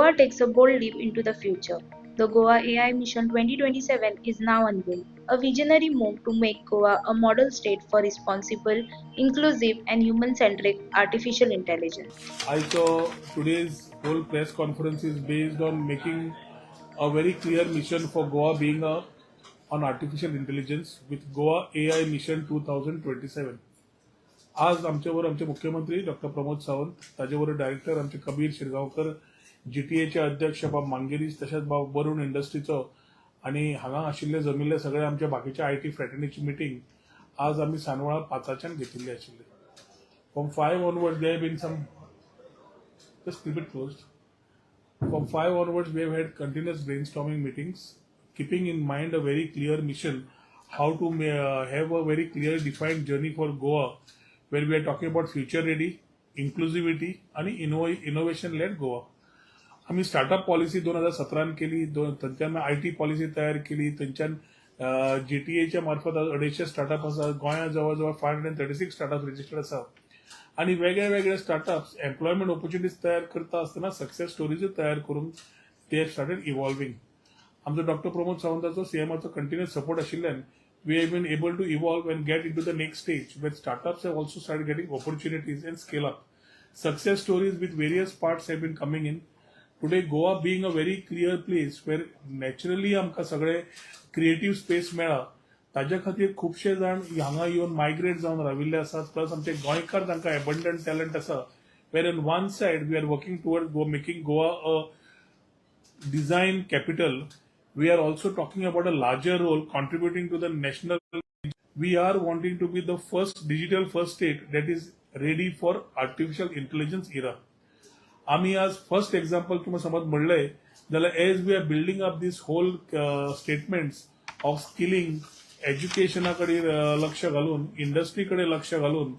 Goa takes a bold leap into the future. The Goa AI Mission 2027 is now unveiled, a visionary move to make Goa a model state for responsible, inclusive, and human centric artificial intelligence. I saw today's whole press conference is based on making a very clear mission for Goa being a on artificial intelligence with Goa AI Mission 2027. आज आमच्याबरोबर आमचे मुख्यमंत्री doctor Pramod Sawant, ताजे बरोबर director आमचे कबीर शिरगांवकर, जीटीएचे अध्यक्ष बाब मांगेरीस, तशेंच बाब वरुण इंडस्ट्रीचो आनी हांगा आशिल्ले जमिल्ले सगळे आमच्या बाकीच्या IT फ्रेटर्निटीची मिटींग आज आमी सांजवेळा 5च्यान घेतिल्ली आशिल्ली. From 5 onward there been some, just keep it closed. From 5 onwards, we have had continuous brainstorming meetings, keeping in mind a very clear mission, how to have a very clear defined journey for Goa, where we are talking about future ready, inclusivity आणि innovation lead Goa. आम्ही startup policy 2017न केली. दोन थंयच्यान IT policy तयार केली. थंयच्यान जीटीएच्या मार्फत 250 startup आसा. गोंयांत जवळ जवळ 536 स्टार्टअप रजिस्टर्ड आसा आणि वेगळे वेगळे स्टार्टअप्स एम्प्लॉयमेंट ऑपॉर्च्युनिटीज तयार करता आसतना सक्सेस स्टोरीजूय तयार करून ते स्टार्टेड इव्हॉल्विंग. आमचो डॉक्टर प्रमोद सावंताचो, सीएमाचो कंटिन्युअस सपोर्ट आशिल्ल्यान we have been able to evolve and get into the next stage where startups have also started getting opportunities and scale up. Success stories with various parts have been coming in. Today, Goa being a very clear place where naturally आमकां सगळे creative space मेळा, ताज्या खातीर खुबशे जाण हांगा येवन migrate जावन राविल्ले आसात. प्लस आमचे गोंयकार तांकां एबंडंट टॅलंट आसा, where in one side we are working toward go making Goa a design capital, we are also talking about a larger role contributing to the national. We are wanting to be the first digital first state that is ready for artificial intelligence era. आम्ही आज first example किंवा समज म्हणलंय जाल्यार, as we are building up this whole statements of skilling, एज्युकेशना कडेन लक्ष घालून, industry कडेन लक्ष घालून,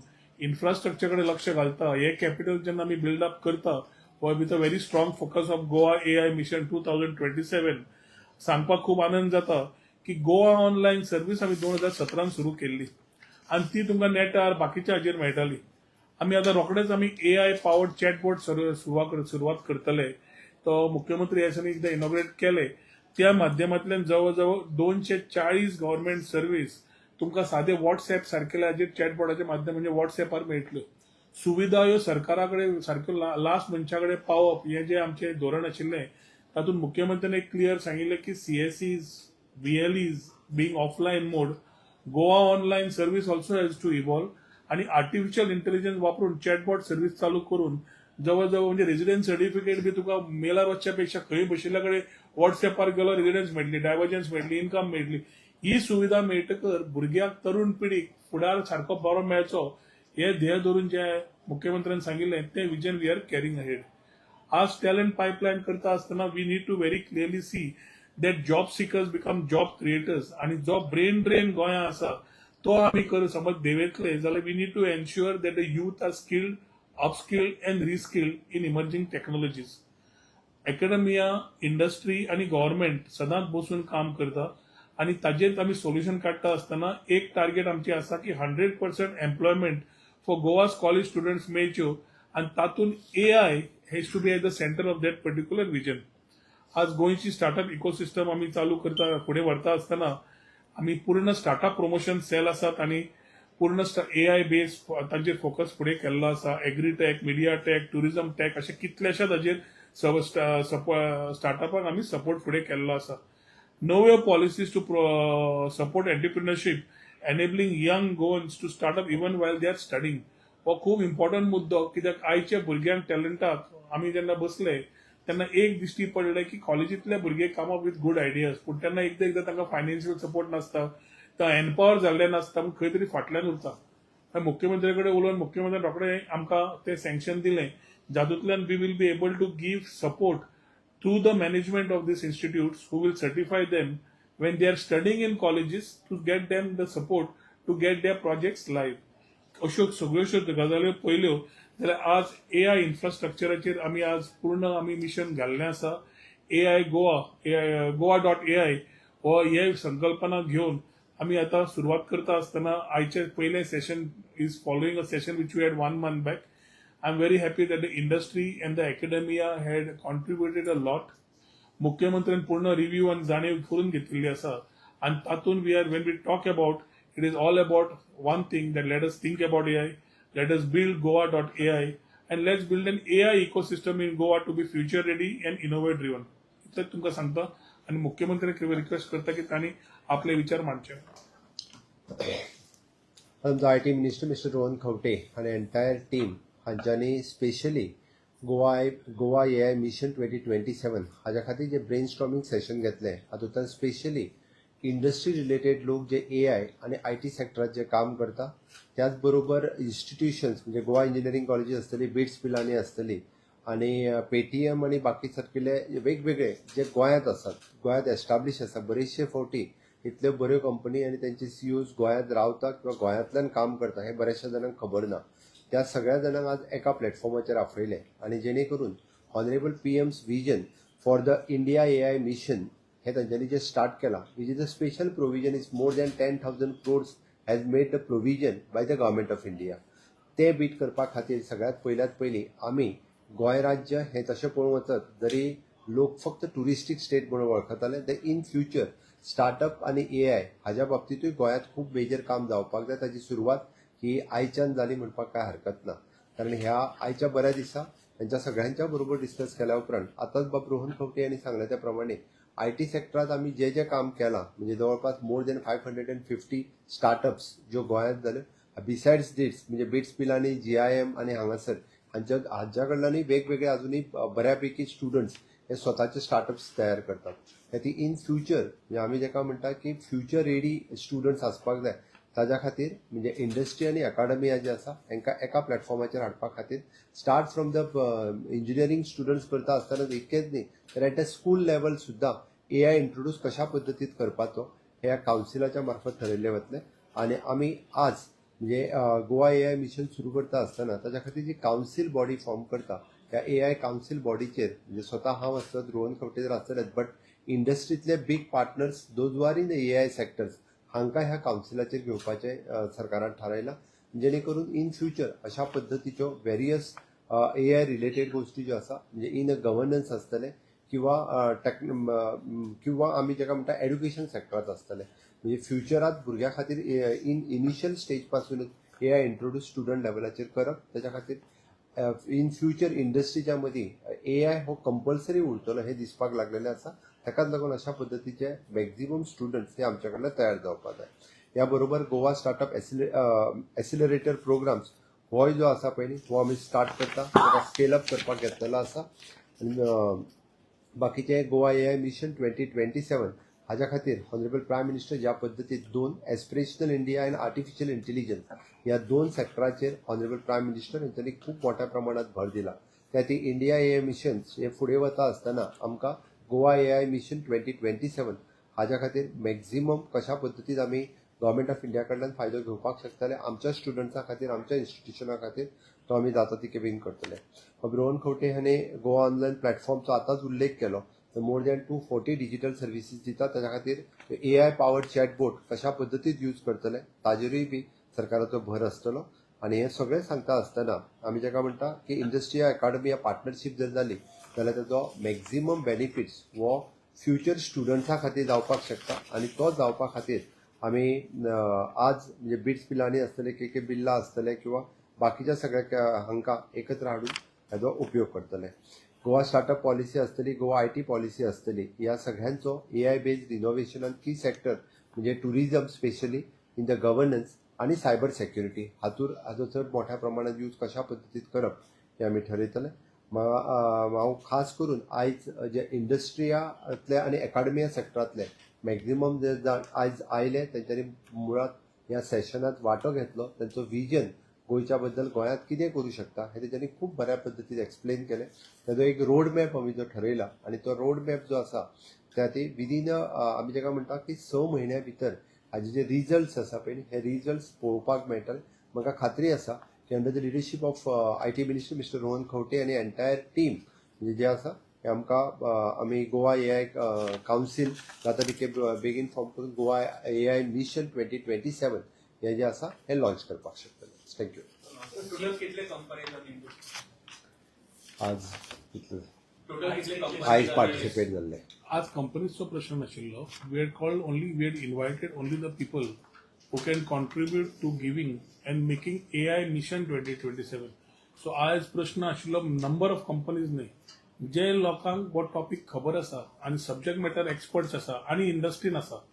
इन्फ्रास्ट्रक्चर कडेन लक्ष घालता, हे कॅपिटल जेन्ना आमी बिल्ड अप करता with a very strong focus of Goa AI Mission 2027, सांगपाक खूब आनंद जाता की गोवा ऑनलायन सर्वीस आमी 2017न सुरू केल्ली आनी ती तुमकां नेटार बाकीच्या हाजेर मेळटाली. आमी आतां रोखडेच आमी एआय पावर्ड चॅटबॉट सुरवात करतले. तो मुख्यमंत्री ह्या दिसांनी एकदां इनॉग्रेट केले. त्या माध्यमांतल्यान जवळ जवळ 240 गव्हर्नमेंट सर्वीस तुमकां सादे वॉट्सॅप सारकेल्या हाजेर चॅटबॉटाच्या माध्यम, म्हणजे वॉट्सॅपार मेळटल्यो. सुविधा ह्यो सरकारा कडेन सारक्यो लास्ट मनशा कडेन पावप हें जें आमचें धोरण आशिल्लें, तातूंत मुख्यमंत्र्यान एक क्लियर सांगिल्लें की CSCs, VLEs being offline mode, Goa Online service also has to evolve आणि आर्टिफिशियल इंटेलिजन्स वापरून चॅटबॉट सर्वीस चालू करून जवळ जवळ म्हणजे रेजिडन्स सर्टिफिकेट बी तुका मेलार वचच्या पेक्षा खंय बशिल्ल्या कडेन वॉट्सॅपार गेलो, रेजिडन्स मेळटली, डायवर्जन्स मेळटली, इन्कम मेळटली. ही सुविधा मेळटकर भुरग्याक, तरुण पिढीक फुडार सारको बरो मेळचो हे ध्येय धरून जे मुख्यमंत्र्यान सांगिल्लें तें vision we are carrying ahead. आज टॅलंट पायपलायन करता आसतना we need to very clearly see that job seekers become job creators आणि जो ब्रेन ड्रेन गोंया आसा तो आमी कर समज देंवयतले जाल्यार we need to ensure that the youth are skilled, upskilled and reskilled in emerging technologies. Academia, industry आणि गव्हर्नमेंट सदांच बसून काम करता आणि ताजेर आमी सोल्युशन काडटा आसतना एक टार्गेट आमची आसा की 100% employment for Goa's college students मेळच्यो आणि तातूंत AI has to be at the center of that particular vision. आज गोंयची स्टार्टअप इकोसिस्टम आमी चालू करता, फुडें व्हरता आसतना आमी पूर्ण स्टार्टअप प्रमोशन सेल आसात आणि पूर्ण एआय बेस तांचेर फोकस फुडें केल्लो आसा. Agritech, media tech, tourism tech अशे कितल्याशाच हाजेर स्टार्टअपाक आमी सपोर्ट फुडें केल्लो आसा. नव्यो policies to support entrepreneurship, enabling young Goans to start up even while they are studying. हो खूब इम्पॉर्टंट मुद्दो, कित्याक आयच्या भुरग्यांक, टॅलंटाक आमी जेन्ना बसले तेन्ना एक दिश्टी पडलें की कॉलेजींतले भुरगे come up with good ideas, पूण तेन्ना एकदां एकदां तांकां फायनान्शियल सपोर्ट नासता, ते एम्पावर जाल्ले नासता, पूण खंय तरी फाटल्यान उरता. मागीर मुख्यमंत्र्या कडेन उलोवन मुख्यमंत्र्यान रोखडें आमकां तें सँक्शन दिलें, जातूंतल्यान we will be able to give support through the management of these institutes who will certify them when they are studying in colleges to get them the support to get their projects live. अश्यो सगळ्योश्यो गजाल्यो पळयल्यो जाल्यार आज AI इन्फ्रास्ट्रक्चराचेर आमी आज पूर्ण आमी mission घाल्लें आसा. एआय गोवा, एआय गोवा.एआय हो हे संकल्पना घेवन आमी आतां सुरवात करता आसतना आयचें पयलें session is following a session which we had one month back. I am very happy that the industry and the academia had contributed a lot. मुख्यमंत्र्यान पूर्ण रिव्ह्यू आनी जाणीव करून घेतिल्ली आसा आनी तातूंत we are, when we talk about, it is all about one thing, that let us think about AI, let us build Goa.ai and let's build an AI ecosystem in Goa to be future ready and innovate driven. इतलेंच तुमकां सांगता आनी मुख्यमंत्र्याक request करता की तांणी आपले विचार मांडचे. आमचो IT minister mister Rohan Khaunte आनी एंटायर टीम हांच्यांनी specially Goa AI Mission 2027 हाज्या खातीर जे ब्रेन स्टॉर्मिंग सेशन घेतलें, हातूंतल्यान स्पेशली इंडस्ट्री रिलेटेड लोक जे एआय आनी IT सेक्टरात जे काम करता, त्याच बरोबर इन्स्टिट्युशन्स म्हणजे गोवा इंजिनियरींग कॉलेजीस आसतली, बिट्स पिलानी आसतली आनी पेटीएम आनी बाकी सारकिल्ले वेगवेगळे जे गोंयांत आसात, गोंयांत एस्टाब्लीश आसा. बरेचशे फावटी इतल्यो बऱ्यो कंपनी आनी तेंचे सीईओज गोंयांत रावता किंवा गोंयांतल्यान काम करता हें बऱ्याचशा जाणांक खबर ना. त्या सगळ्या जाणांक आज एका प्लॅटफॉर्माचेर आपयले आनी जेणे करून Honourable PM's vision for the India AI Mission हे तांच्यांनी जे स्टार्ट केलां, which is a special provision is more than 10,000 crores has made the provision by the Government of India. ते बीट करपा खातीर सगळ्यांत पयल्यात पयलीं आमी गोंय राज्य हें तशें पळोवंक वचत जरी लोक फक्त ट्युरिस्टीक स्टेट म्हणून वळखताले, ते इन फ्युचर स्टार्टअप आनी एआय हाज्या बाबतींतूय गोंयांत खूब मेजर काम जावपाक जाय. ताची सुरवात ही आयच्यान जाली म्हणपाक कांय हरकत ना, कारण ह्या आयच्या बऱ्या दिसा तांच्या सगळ्यांच्या बरोबर डिस्कस केल्या उपरांत आतांच बाब रोहन खंवटे यांनी सांगलें त्या प्रमाणे IT सेक्टरात आमी जे जे काम केलां, म्हणजे जवळपास more than 550 startups ज्यो गोंयांत जाल्यो. बिसायड्स दीस म्हणजे बिट्स पिलानी, जीआयएम आनी हांगासर हांच्या कडल्यानूय वेगवेगळे अजुनूय बऱ्यापैकी स्टुडंट्स हे स्वताचे स्टार्टअप्स तयार करतात. खातीर इन फ्युचर म्हणजे आमी जेका म्हणटा की फ्युचर रेडी स्टुडंट्स आसपाक जाय, ताज्या खातीर म्हणजे इंडस्ट्री आनी अकाडमिया जे आसा तांकां एका प्लॅटफॉर्माचेर हाडपा खातीर start from the engineering students करता आसतना इतकेंच न्ही तर एट अ स्कूल लेवल सुद्दां एआय इंट्रोड्यूस कशा पद्दतीन करपाचो हे ह्या कावन्सिलाच्या मार्फत ठरयल्लें वतलें. आनी आमी आज म्हणजे गोवा एआय मिशन सुरू करता आसतना ताच्या खातीर जी कावन्सील बॉडी फॉर्म करता, ह्या एआय कावन्सील बॉडीचेर म्हणजे स्वता हांव आसत, रोहन खंवटे जर आसतलेच, but इंडस्ट्रींतले big partners, those are in the AI sectors, हांकां ह्या कावन्सिलाचेर घेवपाचें सरकारान थारायलां, जेणे करून इन फ्युचर अशा पद्दतीच्यो वेरियस एआय रिलेटेड गोश्टी ज्यो आसा, म्हणजे इन अ गव्हर्नन्स आसतलें किंवा टॅक किंवा आमी जेका म्हणटा एड्युकेशन सेक्टरांत आसतलें, म्हणजे फ्युचरात भुरग्यां खातीर इन इनिशियल स्टेज पासूनच एआय इंट्रोड्यूस स्टुडंट लेवलाचेर करप, ताच्या खातीर इन फ्युचर इंडस्ट्रीच्या मदीं एआय हो कंपल्सरी उरतलो हें दिसपाक लागलेलें आसा. ताकाच लागून अशा पद्दतीचे मॅक्झिमम स्टुडंट्स हे आमच्या कडल्यान तयार जावपाक जाय. ह्या बरोबर गोवा स्टार्टअप एसिलरेटर प्रोग्राम्स होय जो आसा पळय न्ही, हो आमी स्टार्ट करता, ताका स्केल अप करपाक घेतलेलो आसा. आनी बाकीचे गोवा एआय मिशन 2027 हाज्या खातीर ऑनरेबल प्रायम मिनिस्टर ज्या पद्दतीन दोन aspirational India and artificial intelligence ह्या दोन सेक्टराचेर ऑनरेबल प्रायम मिनिस्टर हेंच्यांनी खूब मोठ्या प्रमाणात भर दिला, त्या खातीर इंडिया एआय मिशन हे फुडें वता आसतना आमकां गोवा एआय मिशन 2027 हाज्या खातीर मॅक्झिमम कशा पद्दतीन आमी गव्हर्मेंट ऑफ इंडिया कडल्यान फायदो घेवपाक शकतले आमच्या स्टुडंट्सां खातीर, आमच्या इन्स्टिट्युशना खातीर, तो आमी जाता तितके बेगीन करतले. रोहन खंवटे हांणी गोवा ऑनलायन प्लॅटफॉर्मचो आतांच उल्लेख केलो. More than 240 digital services दिता. ताच्या खातीर एआय पावर्ड चॅटबोट कशा पद्दतीन यूज करतले ताजेरूय बी सरकाराचो भर आसतलो. आनी हें सगळें सांगता आसतना आमी जेका म्हणटा की इंडस्ट्री अकाडमी पार्टनरशीप जर जाली जाल्यार ताजो मॅक्झिमम बेनिफिट्स हो फ्युचर स्टुडंट्सां खातीर जावपाक शकता. आनी तो जावपा खातीर आमी आज म्हणजे बिट्स पिलानी आसतले, के के बिर्ला आसतले किंवा बाकीच्या सगळ्या हांकां एकत्र हाडून हाजो उपयोग करतले. गोवा स्टार्टअप पॉलिसी आसतली, गोवा IT policy आसतली, ह्या सगळ्यांचो एआय बेस्ड इनोव्हेशनान की सेक्टर म्हणजे tourism, specially in the governance आनी सायबर सेक्युरिटी हातूर हाजो चड मोठ्या प्रमाणात यूज कशा पद्दतीन करप हें आमी ठरयतले. हांव खास करून आयज जे इंडस्ट्रियांतले आनी एकाडमिया सेक्टरांतले मॅक्झिमम जे जाण आयज आयले, तेंच्यांनी मुळात ह्या सेशनात वांटो घेतलो, तेंचो विजन गोंयच्या बद्दल, गोंयांत कितें करूं शकता हें तेंच्यांनी खूब बऱ्या पद्दतीन एक्सप्लेन केलें. ताजो एक रोड मॅप आमी जो ठरयला आनी तो रोड मॅप जो आसा त्या खातीर विदीन आमी जेका म्हणटा की 6 म्हयन्या भितर हाजे जे रिजल्ट्स आसा पळय न्ही, हे रिजल्ट्स पळोवपाक मेळटले. म्हाका खात्री आसा की under the leadership of IT Minister Mister Rohan Khaunte आनी एंटायर टीम म्हणजे जे आसा हे आमकां आमी गोवा एआय कावन्सील जाता तितके बेगीन फॉर्म करून गोवा एआय मिशन 2027 हें जें आसा हें लॉन्च करपाक शकतले. Thank you. टोटल कितले कंपनीज इनपुट? आज कितले टोटल कितले कंपनीज आयज पार्टिसिपेट जाल्ले? आज कंपनीजचो प्रश्न नाशिल्लो. We had called only, we had invited only the people who can contribute to giving and making AI Mission 2027. So आयज प्रश्न आशिल्लो नंबर ऑफ कंपनीज न्हय, जे लोकांक हो टॉपीक खबर आसा आनी सब्जेक्ट मॅटर एक्सपर्ट्स आसा आनी इंडस्ट्रीन आसा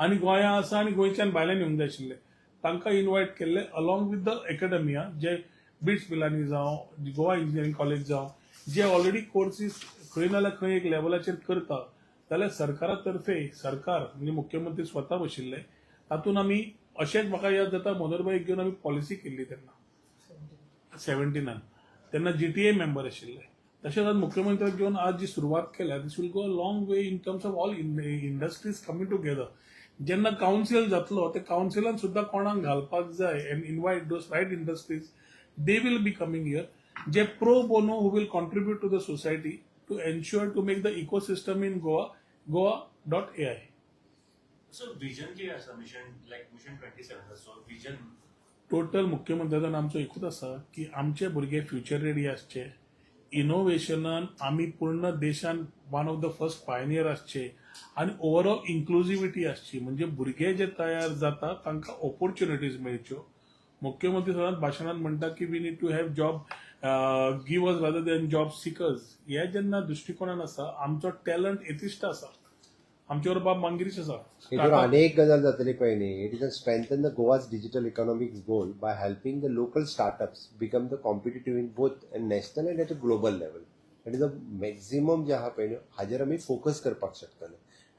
आनी गोंया आसा आनी गोंयच्यान भायल्यान येवंक जाय आशिल्ले, तांकां इनवायट केल्ले along with the academia, J bits Pilani जावं, गोवा इंजिनियरींग कॉलेज जावं, जे ऑलरेडी कोर्सीस खंय ना जाल्यार खंय एक लेवलाचेर करता. जाल्यार सरकारा तर्फे सरकार म्हणजे मुख्यमंत्री स्वता बशिल्ले. तातूंत आमी अशेंच म्हाका याद जाता, मनोहरभाईक घेवन आमी पॉलिसी केल्ली तेन्ना सेव्हन्टिनान, तेन्ना जीटीए मेंबर आशिल्ले. तशेंच आज मुख्यमंत्र्याक घेवन आज जी सुरवात केल्या, this will go a long way in terms of all industries coming together. जेन्ना कावन्सील जातलो, ते कावन्सिलान सुद्दां कोणाक घालपाक जाय and invite those right industries, they will be coming here, J pro bono who will contribute to the society to ensure to make the ecosystem in Goa, Goa.ai. So vision कितें आसा mission, like mission 27, so vision? Total मुख्यमंत्र्याचो आमचो एकूच आसा की आमचे भुरगे future ready आसचे, इनोव्हेशनान आमी पूर्ण देशान one of the first pioneer आसचे आनी ओवरऑल इन्क्लुझिविटी आसची, म्हणजे भुरगे जे तयार जाता तांकां ऑपॉर्च्युनिटीज मेळच्यो. मुख्यमंत्री सदांच भाशणांत म्हणटा की we need to have job givers rather than job seekers. हे जेन्ना दृश्टिकोणान आसा, आमचो टॅलंट येतिश्ट आसा. आमचे बरोबर बाब मांगिरीश आसा. हेतून आनी एक गजाल जातली पळय न्ही, it is a strengthen the Goa's digital economics goal by helping the local startups become the competitive in both national and at a global level. That is a maximum जे आहा पळय न्ही, हाजेर आमी फोकस करपाक शकतले.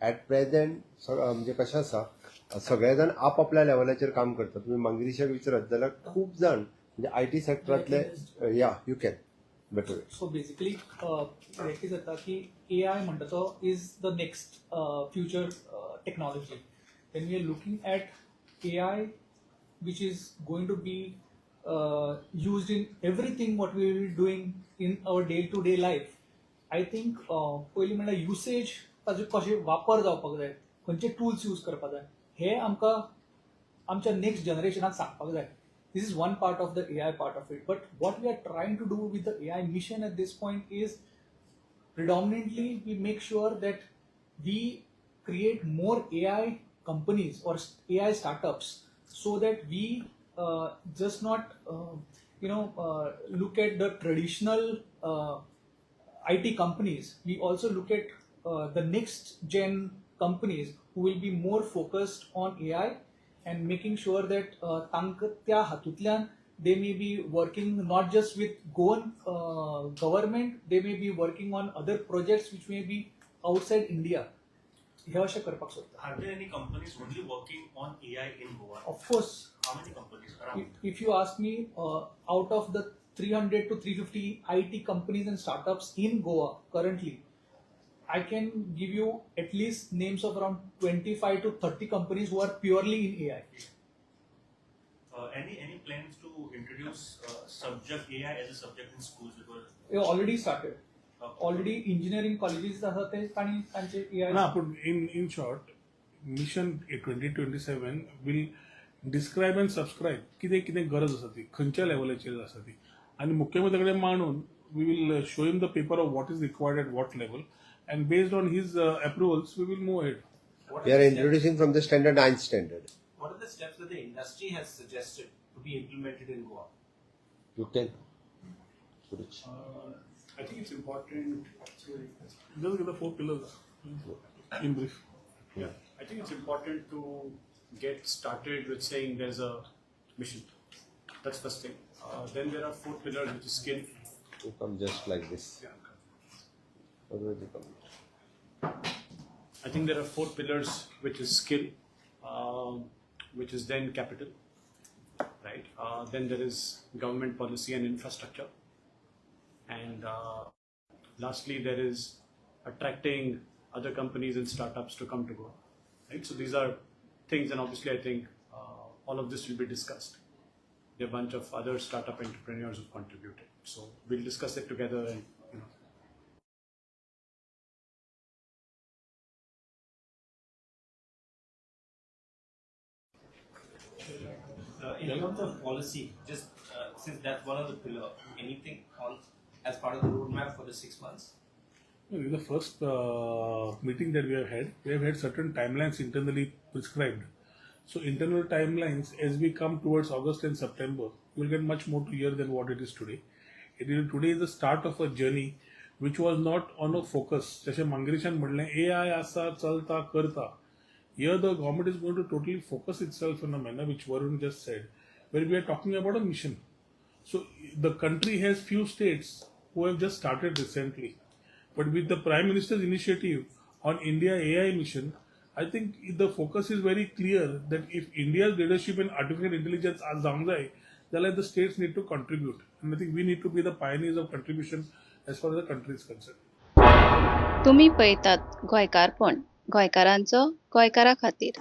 एट प्रेझेंट म्हणजे कशें आसा, सगळे जाण आपापल्या लेवलाचेर काम करतात. तुमी मांगिरीशाक विचारत जाल्यार खूब जाण म्हणजे I T सेक्टरांतले, yeah, you can better. So basically हें कितें जाता की ए I म्हणटा तो is the next future technology. Then we are looking at AI which is going to be used in everything what we will doing in our day to day life. I think पयलीं म्हणल्यार usage ताजो कशें वापर जावपाक जाय, खंयचे tools use करपाक जाय, हें आमकां आमच्या नेक्स्ट जनरेशनाक सांगपाक जाय. This is one part of the AI part of it. But what we are trying to do with the AI mission at this point is predominantly we make sure that we create more AI companies or AI startups so that we just not look at the traditional IT companies. We also look at the next gen companies who will be more focused on AI and making sure that तांकां त्या हातूंतल्यान they may be working not just with Goan government, they may be working on other projects which may be outside India. हे अशें करपाक सोदता. Are there any companies only working on AI in Goa? Of course. How many companies around? If you ask me, out of the 300 to 350 IT companies and startups in Goa currently, I can give you at least names of around 25 to 30 companies who are purely in AI. Any plans to introduce subject AI as a subject in schools? Because They already started. Okay. Already engineering colleges आसा ते तांणी तांचे AI. ना, पूण in short, Mission 2027 will describe and subscribe कितें कितें गरज आसा ती, खंयच्या लेवलाचेर आसा ती, आनी मुख्यमंत्री कडेन मांडून we will show him the paper of what is required at what level, and based on his approvals we will move ahead. We are introducing from the standard ninth standard. What are the steps that the industry has suggested to be implemented in Goa? You can. Suraj. I think it's important. Just give the four pillars in brief. Yeah, I think it's important to get started with saying there's a mission. That's first thing. Then there are four pillars, which is skill. You come just like this. Yeah. Otherwise you come. I think there are four pillars, which is skill, which is then capital, right? Then there is government policy and infrastructure, and lastly there is attracting other companies and startups to come to Goa, right? So these are things, and obviously I think all of this will be discussed. There are a bunch of other startup entrepreneurs who've contributed, so we'll discuss it together and In terms of policy, just Since that's one of the pillar, anything on as part of the roadmap for the 6 months? In the first meeting that we have had certain timelines internally prescribed. So internal timelines, as we come towards August and September, you will get much more to hear than what it is today. It is today is the start of a journey which was not on a focus. जशें मंगेशान म्हणलें, AI आसा, चलता, करता. Here the government is going to totally focus itself in a manner which Varun just said, where we are talking about a mission. So the country has few states who have just started recently. But with the Prime Minister's initiative on India AI mission, I think the focus is very clear that if India's leadership in artificial intelligence आज जावंक जाय जाल्यार the states need to contribute. And I think we need to be the pioneers of contribution as far as the country is concerned. तुमी पळयतात गोंयकारपण, गोंयकारांचो गोंयकारा खातीर.